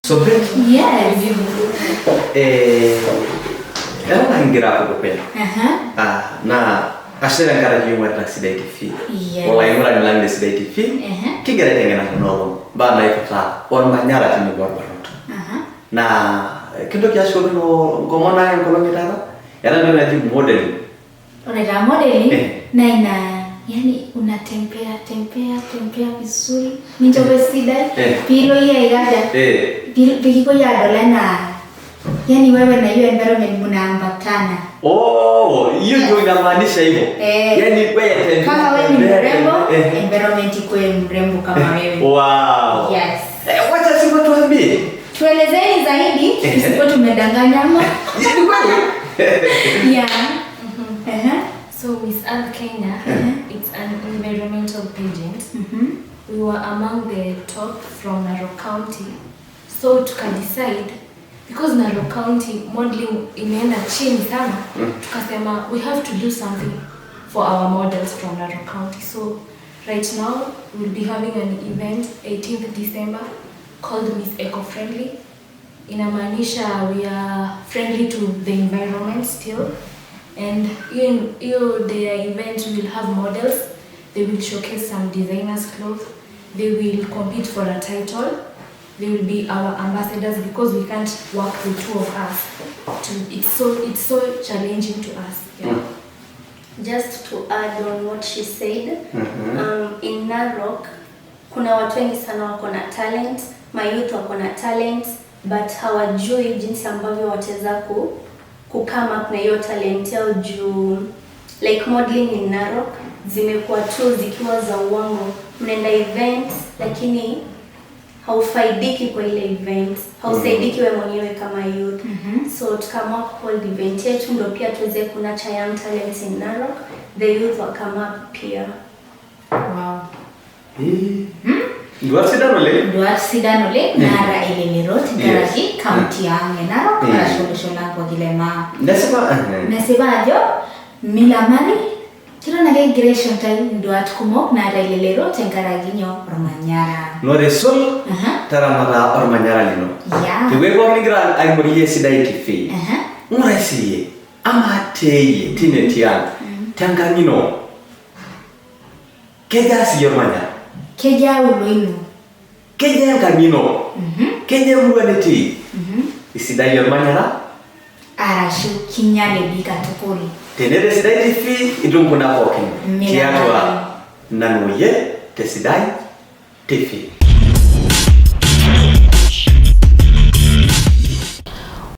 Sobet. Yes. Eh, era ngira kukupenda. Aha. Ah, na ashe tenkaraki ing'orita Sidai TV. Yes. Olaing'urani lang le Sidai TV. Ehe. Kigira aiteng'ena kuna olong' imbaa naipirta ormanyara tenebo orbarnot. Aha. Naa kintoki ashukokino enkomono ang' enkolong' e taata eetae entoki naji modeling. Ore taa modeling Eh. naa ina yani unatembea tembea tembea vizuri ninchopo esidai Eh. piilo iyie aikaja Eh. Pikipuoi aadol enaa yani wewe na hiyo environment mnaambatana. Oh, hiyo ndio inamaanisha hivyo. Eh. Yaani wewe tembea. Kama wewe ni tembea, mrembo, eh. environment ikuwe mrembo kama wewe. Wow. Yes. Eh, wacha sisi tuambie. Tuelezeni zaidi Eh. tusikuwe tumedanganya ama. Ni kweli? Yeah. Aha. So Miss Earth Kenya, it's an environmental pageant. We were among the top from Narok County. So tukadecide because Narok County modeling imeenda chini sana, tukasema we have to do something for our models from Narok County. So right now we'll be having an event 18th December called Miss Eco Friendly. Inamaanisha we are friendly to the environment still, and in hiyo the event we will have models. They will showcase some designers clothes. They will compete for a title. They will be our ambassadors because we can't work the two of us to, it's so challenging to us, yeah. Just to add on what she said, in Narok kuna watu wengi sana wako na talent, mayouth wako na talent but hawajui jinsi ambavyo wataweza ku come up na hiyo talent yao juu like modeling in Narok zimekuwa tu zikiwa za uongo. Mnaenda events lakini haufaidiki kwa ile event, hausaidiki wewe mwenyewe kama youth. So tukaamua kuhold event yetu ndo pia tuweze kunurture young talents in Narok, the youth wa come up pia. Wow. Eh. Nduat sidan oleng. Nduat sidan oleng naara elelero tenkaraki county ang e Narok arashu olosho lang pooki le Maa. Nesipa. Eh. Nesipa ajo milamari keton ake egira aisho ntae nduat kumok naata elelero tenkaraki nyoo ormanyara. Ore isul taramata ormanyara lino. Tewueji pookin nigira aing'orie Sidai TV. Ng'urai siiyie amaa teeyie tine tiang' tenkang' ino kejaa siiyie ormanyara? Kejaa oloino? Kejaa enkang' ino? Kejaa emurua nitii? Isidai ormanyara? Arashu kinyale dii katukul. Tenete Sidai TV itum kuna pookin Milamari. Tiatua nanu oyie te Sidai TV.